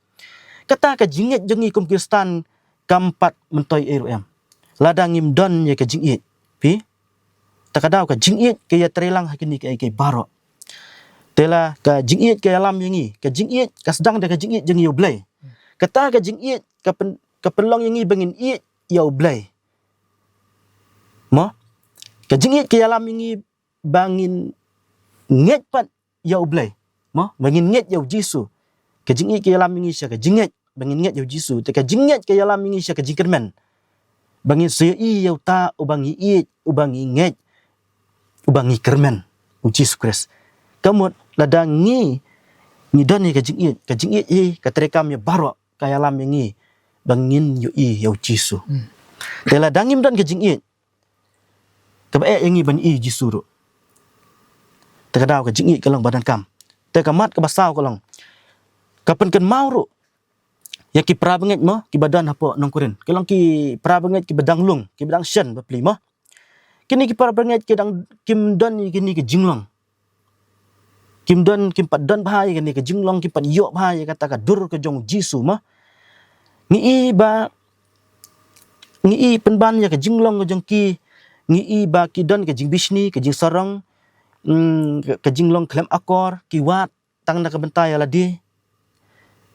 Kata ka jingngeit jong ngi kum Khristan kam pat myntoi ei ruh em, lada ngim don ïa ka jingïeit. Phi, ta ka daw ka jingïeit ka ïatreilang ha kine kiei kiei baroh. Te la ka jingïeit ka ïalam ïa ngi, ka jingïeit ka sdang da ka jingïeit jong ngi ïa U Blei. Kata ka jingïeit ka pyn-, ka pynlong ïa ngi ba ngin ïeit ïa U Blei. Mo? Ka jingïeit ka ïalam ïa ngi ba ngin ngeit pat ïa U Blei. Mo, ba ngin ngeit ïa U Jisu. Ka jingïeit ka ïalam ïa ngi sha ka jingngeit ba ngin ngeit ïa U Jisu. Te ka jingngeit ka ïalam ïa ngi sha ka jingkyrmen, ba ngin sa ïohi ïa uta uba ngi ïeit, uba ngi ngeit, uba ngi kyrmen, U Jisu Khrist. Ka mut lada ngi, ngi don ïa ka jingïeit, ka jingïeit hi ka treikam ïa baroh, ka ïalam ïa ngi ba ngin ïohi ïa U Jisu. Hmm. Te lada ngim don ka jingïeit, kaba eh ïa ngi ban ïohi Jisu ruh. Te ka daw ka jingïeit ka long ba donkam. Te ka mat kaba saw ka long, ka pynkynmaw ruh ïa ki parabangeit mo, kiba don hapoh nong Korinth. Ki long ki parabangeit kiba dang lung, kiba dang shen bapli mo. Kine ki parabangeit ki dang, kim don ïa kine ki jinglong. Kim don, kim pat don bha ïa kane ka jinglong, kim pat ïoh bha ïa kata ka dur ka jong U Jisu mo. Ngi i ba, ngi i pynban ïa ka jinglong ka jong ki, ngi i ba ki don ka jingbishni, ka jingsarong, mm, ka, ka jinglong khlem akor, ki wad tang na ka bynta ïa lade,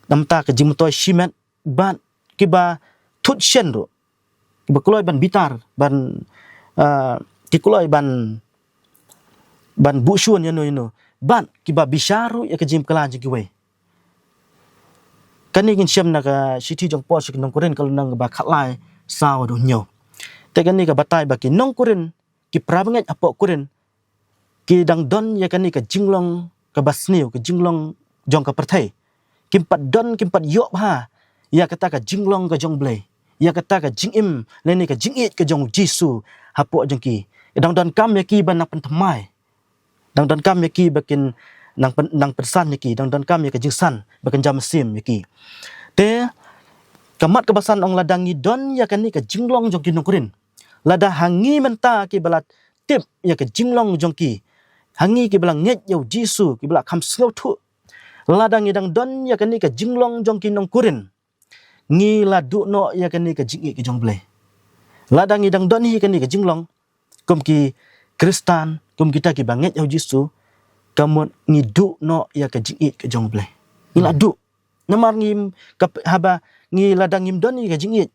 namar ka jingmyntoi shimet, bad kiba thut shen ruh, kiba kloi ban bitar, ban, ah, ki kloi ban, ban buh shun ïano ïano, bad kiba bishar ruh ïa ka jingpynkhlaiñ jong kiwei. Kane ngin shem na ka shithi jong u Paul sha ki nong Korinth, ka lynnong ba khatlai, saw haduh hynñiew. Te kane ka batai ba ki nong Korinth, ki parabangeit hapoh Korinth, ki dang don ïa kane ka jinglong kaba sniew, ka jinglong jong ka pyrthei. Kim pat don, kim pat ïoh bha ïa kata ka jinglong ka jong Blei, ïa kata ka jingim lane ka jingïeit ka jong Jisu hapoh jong ki. Dang donkam ïa ki ban nang pynthymmai, dang donkam ïa ki ba kin nang pyn, nang pynsan ïa ki, dang donkam ïa ka jingsan ba kan jam mynsiem ïa ki. Te ka mat kaba san ong, lada ngi don ïa kane ka jinglong jong ki nongkurim, lada ha ngi mynta kiba la tip ïa ka jinglong jong ki, ha ngi kiba la ngeit ïa u Jisu, kiba la kham sngewthuh, lada ngi dang don ïa kane ka jinglong jong ki nongkurim, ngi la duh noh ïa kane ka jingïeit ka jong Blei. Lada ngi dang don hi kane ka jinglong kum ki Khristan, kum kita kiba ngeit ïa u Jisu, ka mut ngi duh noh ïa ka jingïeit ka jong Blei. Ngi la duh. Namar ngim, ka, haba ngi, lada ngim don ïa ka jingïeit,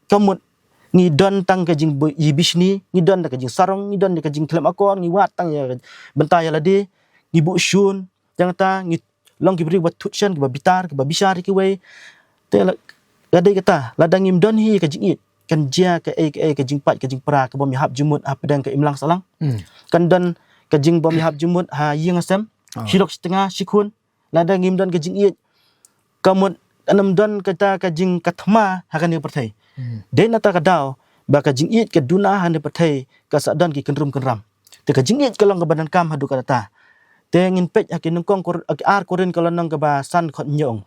ka mut ngi don tang ka jingbishni, ngi don ka jingsarong, ngi don ka jingkhlem akor, ngi wad tang ïa bynta ïa lade, ngi buh shun, tang ta ngi long ki briew ba thut shen, kiba bitar, kiba bishar ïa kiwei. Te la, ka dei kata, lada ngim don hi ka jingïeit, kan jia kaei kaei ka jingpait ka jingpra kabym ïahap jingmut hapdeng ka imlang sahlang. Hmm. Kan don ka jingbym ïahap jingmut ha ïing ha sem, ah, shi lok shi tnga, shi khun. Lada ngim don ka jingïeit, ka mut kan ym don kata ka jing, ka thma ha kane ka pyrthei. Hmm. Dei na kata ka daw ba ka jingïeit ka duna ha kane ka pyrthei ka sa don ki kynrum kynram. Te ka jingïeit ka long kaba donkam haduh katta. Te ngin peit ha ki nyngkong Kor, ha ki ar Korinth ka lynnong kaba san, dkhot hynñiew ong,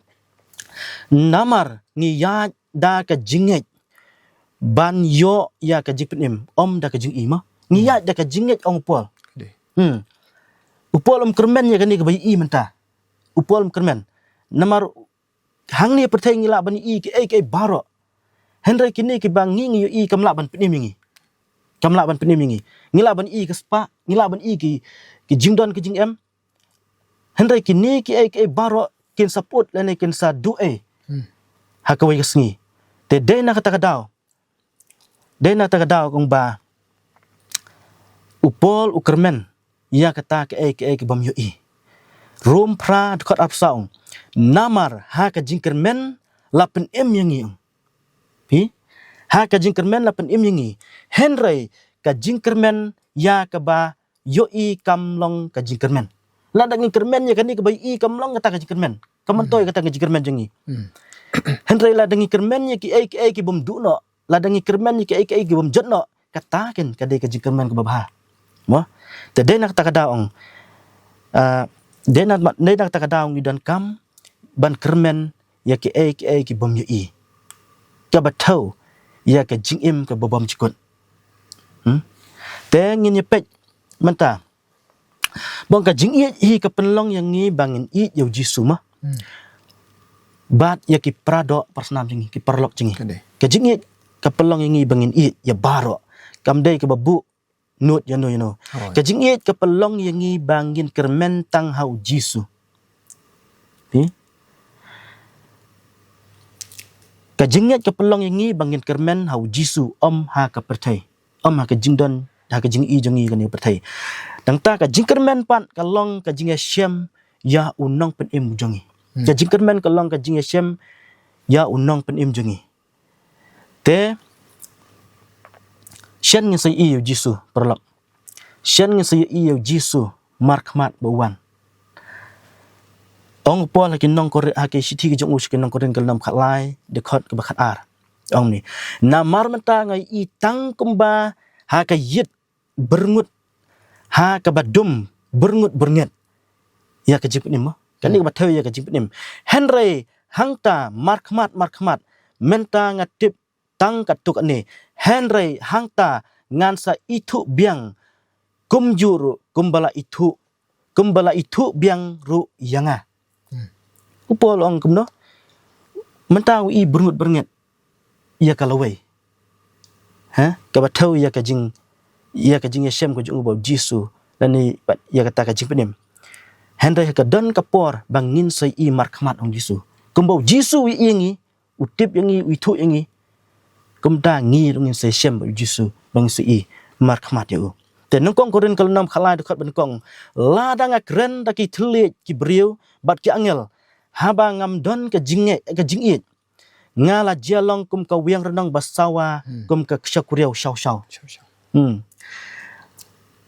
namar ngi ïaid da ka jingngeit ban ïoh ïa ka jingpynim, ym da ka jingïohi. Ngi, hmm, ïaid da ka jingngeit, ong u Paul. Dei. Hmm. U Paul um kyrmen ïa kane kaba ïohi mynta. U Paul um kyrmen. Namar hangne pyrthei ngi lah ban ïohi kiei kiei baroh. Hynrei kine kiba ngi, ngi ïohi kam lah ban pynim ïa ngi. Kam lah ban pynim ïa ngi. Ngi lah ban ïohi ka spah, ngi lah ban ïohi ki, ki jingdon ki jingem. Hynrei kine kiei kiei baroh kin sa put lane kin sa duh ei, hmm, ha kawei ka sngi. Te dei na kata ka daw, dei na kata ka daw kumba u Paul u kyrmen ïa kata kaei kaei kaba um ïohi. Rom phra, dkhot arphew saw ong, namar ha ka jingkyrmen la pynim ïa ngi, ong. Phi? Ha ka jingkyrmen la pynim ïa ngi. Hynrei ka jingkyrmen ïa kaba ïohi kam long ka jingkyrmen. Lada ngi kyrmen ïa kane kaba ïohi, kam long kata ka jingkyrmen. Kam, hmm, myntoi kata ka jingkyrmen jong ngi. Hmm. Hynrei lada ngi kyrmen ïa kiei kiei kibym duh noh, lada ngi kyrmen ïa kiei kiei kibym jot noh, kata keiñ ka dei ka jingkyrmen kaba bha. Mo? Te dei na kata ka daw ong, ah, dei na, dei na kata ka daw ngi donkam ban kyrmen ïa kiei kiei kibym ïohi, kaba thew ïa ka jingim kaba bymjukut. Hmm? Te ngin ïa peit mynta. Bad ka jingïeit hi ka pynlong ïa ngi ba ngin ïeit ïa u Jisu, mo. Hmm. Bad ïa ki paradoh parasnam jong ngi, ki paralok jong ngi. Ka dei. Ka jingïeit ka pynlong ïa ngi ba ngin ïeit ïa baroh. Kam dei kaba buh nud ïano ïano. Oh, ïa. Ka jingïeit ka pynlong ïa ngi ba ngin kyrmen tang ha u Jisu. Phi? Ka jingïeit ka pynlong ïa ngi ba ngin kyrmen ha u Jisu, ym ha ka pyrthei. Ym ha ka jingdon, ha ka jingïohi jong ngi kane ka pyrthei. Nangta ka jingkyrmen pat ka long ka jingïashem ïa u Nongpynim jong ngi. Hmm. Ka jingkyrmen ka long ka jingïashem ïa u Nongpynim jong ngi. Te shen ngin sa ïohi ïa u Jisu, paralok. Shen ngin sa ïohi ïa u Jisu markhmat ba u wan. Ong u Paul ha ki nong Kor, ha ki shithi ki jong u sha ki nong Korinth ka lynnong khatlai, dkhot kaba khatar. Ong kumne. Namar mynta nga ïohi tang kumba ha ka ïit byrngut, ha kaba dum byrngut byrnget ïa ka jingpynim, mo. Kane, hmm, kaba thew ïa ka jingpynim. Hynrei hangta markhmat markhmat, mynta nga tip tang katto katne. Hynrei hangta ngan sa ithuh biang kumjuh ruh kumba la ithuh, kumba la ithuh biang ruh ïa nga. Hmm. U Paul ong kumno? Mynta u ïohi byrngut byrnget ïa ka lawei. Ha? Kaba thew ïa ka jing, ïa ka jingïashem ka jong u bad u Jisu, lane pat ïa kata ka jingpynim. Hynrei ha ka don ka por ba ngin sa ïohi markhmat, ong u Jisu. Kumba u Jisu u ïohi ïa ngi, u tip ïa ngi, u ithuh ïa ngi, kumta ngi ruh ngin sa ïashem bad u Jisu, ba ngin sa ïohi markhmat ïa u. Te nyngkong Korinth ka lynnong khatlai, dkhot ba nyngkong, lada nga kren da ki thylliej ki briew bad ki angel, haba ngam don ka jingngeit, ka jingïeit, nga la jia long kum ka wiang rnong ba sawa, hmm, kum ka kshaw kuriaw shaw shaw. Shaw shaw. Hmm.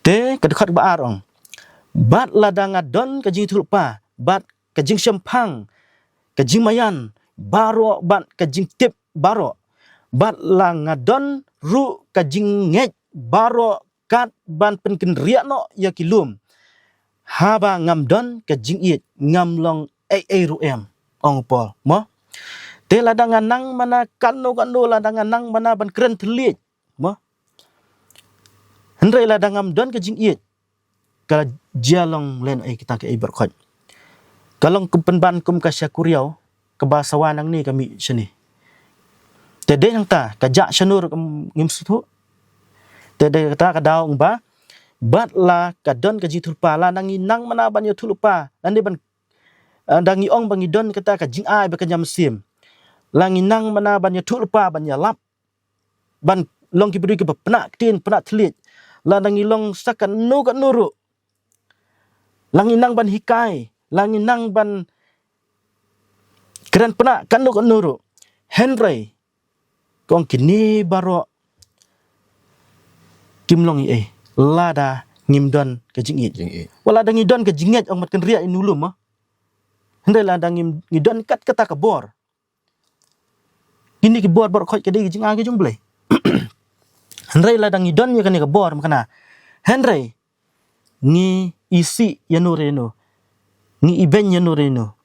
Te ka dkhot ba ar ong, bad lada nga don ka jingïathuhlypa bad ka jingshemphang, ka jingmaïan baroh bad ka jingtip baroh, bad la nga don ruh ka jingngeit baroh kat ban pynkynriah noh ïa ki lum haba ngam don ka jingïeit, ngam long ei ei ruh em, ong u Paul, mo. Te lada nga nang mana katno katno, lada nga nang mana ban kren thylliej, mo. Hynrei lada ngam don ka jingïeit, ka jia long lehnohei kita kiei baroh khoit. Ka long kum pynban kum ka sha kuriaw kaba sawa nangne ka mih shane. Te dei nangta ka jah shano ruh kam ngim sngewthuh. Te dei kata ka daw ong ba, bad la ka don ka jingïathuhlypa, lada ngi nang mana ban ïathuhlypa, lane ban, eh, da ngi ong ba ngi don kata ka jingai ba kynja mynsiem, la ngi nang mana ban ïathuhlypa, ban ïalap, ban long ki briew kiba pynah ktien, pynah thylliej, lada ngi long sa katno katno ruh, la ngi nang ban hikai, la ngi nang ban kren pynah katno katno ruh, hynrei ka ong kine baroh kim long ei ei lada ngim don ka jingïeit. Jingïeit. Wat lada ngi don ka jingngeit, ong mat kynriah ïa u lum, mo. Hynrei lada ngim, ngi don kat kata ka bor, kine ki bor baroh khoit ka dei ka jingai ka jong U Blei. Hynrei lada ngi don ïa kane ka bor, ma kane, hynrei ngi isih ïano re ïano, ngi ibeiñ ïano re ïano,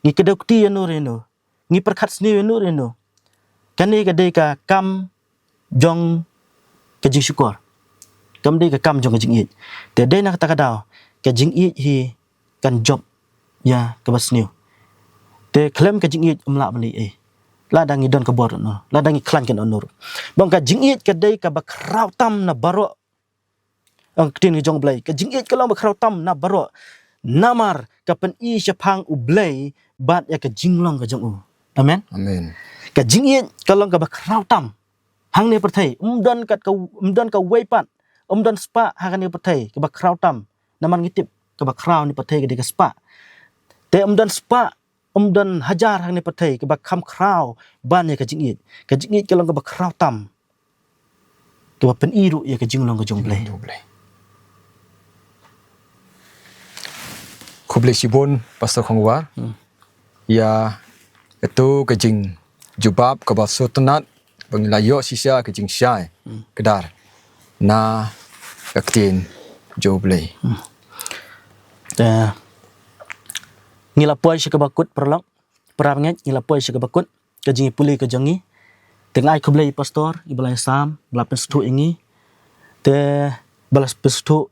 ngi kdew kti ïano re ïano, ngi pyrkhat sniew ïano re ïano, kane ka dei ka kam jong ka jingshukor, kam dei ka kam jong ka jingïeit. Te dei na kata ka daw ka jingïeit hi kan jop ïa kaba sniew. Te khlem ka jingïeit ym lah ban leh ei ei lada ngi don ka bor noh, lada ngi khlaiñ katno ruh. Bad ka jingïeit ka dei kaba khraw tam na baroh, ong ka ktien ka jong U Blei, ka jingïeit ka long ba khraw tam na baroh, namar ka pyni shaphang U Blei bad ïa ka jinglong ka jong u. Amen. Amen. Ka jingïeit ka long kaba khraw tam hangne pyrthei, ym don kat ka, ym don kawei pat, ym don spah ha kane pyrthei kaba khraw tam. Namar ngi tip kaba khraw ne pyrthei ka dei ka spah. Te ym don spah, ym don hajar hangne pyrthei kaba kham khraw ban ïa ka jingïeit. Ka jingïeit ka long kaba khraw tam, kaba pyni ruh ïa ka jinglong ka jong U Blei. Jong U Blei. Khublei shibun Pastor Khongwar. Hmm. Ïa ito ka jingjubab kaba sngewtynnat ba ngi la ïoh shisha ka jingshai, hmm, kdar na ka ktien jong U Blei. Hmm. Te ngi la poi sha kaba kut, paralok, parabangeit, ngi la poi sha kaba kut ka jingïapule ka jong ngi. Te nga ai khublei ïa i Pastor iba la ïasam, ba la pynsngewthuh ïa ngi. Te ba la pynsngewthuh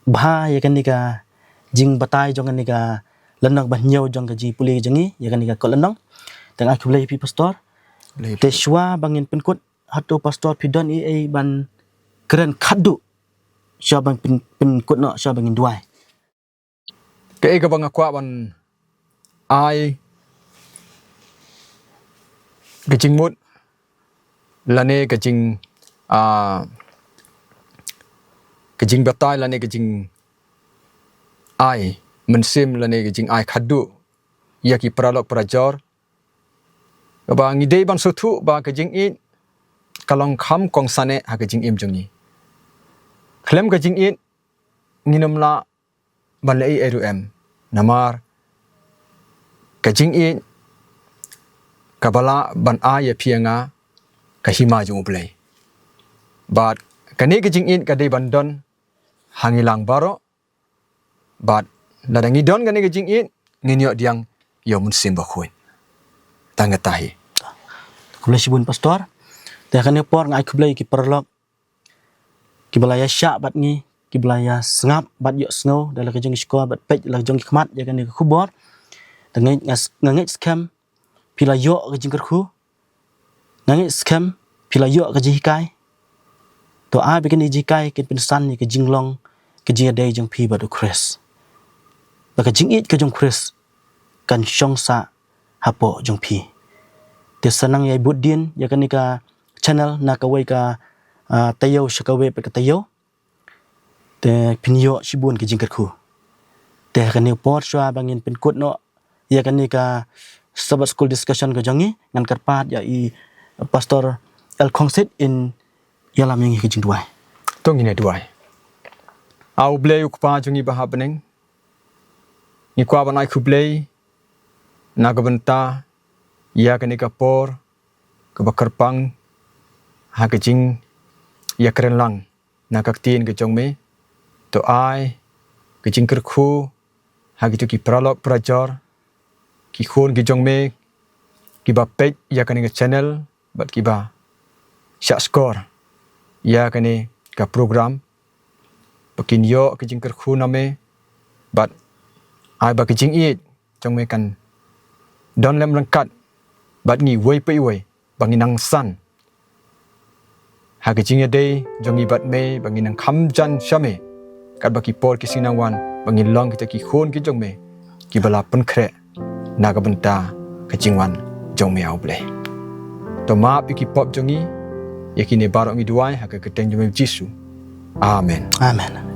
bha ïa kane ka jingbatai jong kane ka lynnong ba hynñiew jong ka jingïapule ka jong ngi ïa kane ka kot lynnong. Te nga ai khublei ïa phi Pastor. Khublei. Te shuwa ba ngin pynkut, hato Pastor phi don ei ei ban kren khatduh shuwa ban pyn-, pynkut noh, shuwa ba ngin duwai? Kaei kaba nga kwah ban ai ka jingmut lane ka jing, ah, ka jingbatai lane ka jingai mynsiem lane ka jingai khatduh ïa ki paralok parajor, kaba ngi dei ban sngewthuh ba ka jingïeit ka long kham kongsan eh ha ka jingim jong ngi. Khlem ka jingïeit ngin ym lah ban leh ei ei ruh em. Namar ka jingïeit kaba lah ban ai ïa phi ïa nga ka hima jong U Blei. Bad kane ka jingïeit ka dei ban don ha ngi lang baroh. Bad lada ngi don kane ka jingïeit, ngin ïoh pdiang ïa u Mynsiem Bakhuid. Tang kata hi. Khublei shibun Pastor. Te ha kane ka por nga ai khublei ïa ki paralok kiba la ïa shah bad ngi, kiba la ïa sngap bad ïohsngew da la ka jong ki shkor bad peit da la ka jong ki khmat ïa kane ka khubor. Te nga ngeit, nga s-, nga ngeit skhem phi la ïoh ka jingkyrkhu. Nga ngeit skhem phi la ïoh ka jinghikai. To ai ba kane ka jinghikai kan pynsan ïa ka jinglong, ka jingïadei jong phi bad U Khrist. Ba ka jingïeit ka jong U Khrist kan shong sah hapoh jong phi. Te sa nang ïai bud dien ïa kane ka channel na kawei ka, ah, taïew sha kawei pat ka taïew. Te phin ïoh shibun ki jingkyrkhu. Te ha kane ka por shuwa ba ngin pynkut noh ïa kane ka Sabbath School discussion ka jong ngi, ngan kyrpad ïa i Pastor L. Khongsit in ïalam ïa ngi ka jingduwai. To ngin ïa duwai. A U Blei U Kpa jong ngi ba ha bneng, ngi kwah ban ai khublei na ka bynta ïa kane ka por kaba kyrpang ha ka jingïakren lang na ka ktien ka jong me. To ai ka jingkyrkhu ha kito ki paralok parajor, ki khun ki jong me kiba peit ïa kane ka channel bad kiba shah skor ïa kane ka program, ba kin ïoh ka jingkyrkhu na me bad ai ba ka jingïeit jong me kan don lem ryngkat bad ngi uwei pa uwei, ba ngin nang san ha ka jingïadei jong ngi bad me, ba ngin nang kham jan sha me katba ki por ki sngi nang wan, ba ngin long kita ki khun ki jong me kiba la pynkhreh na ka bynta ka jingwan jong me, A Blei. To map ïa ki pop jong ngi. Ïa kine baroh ngi duwai ha ka kyrteng jong me Jisu. Amen. Amen.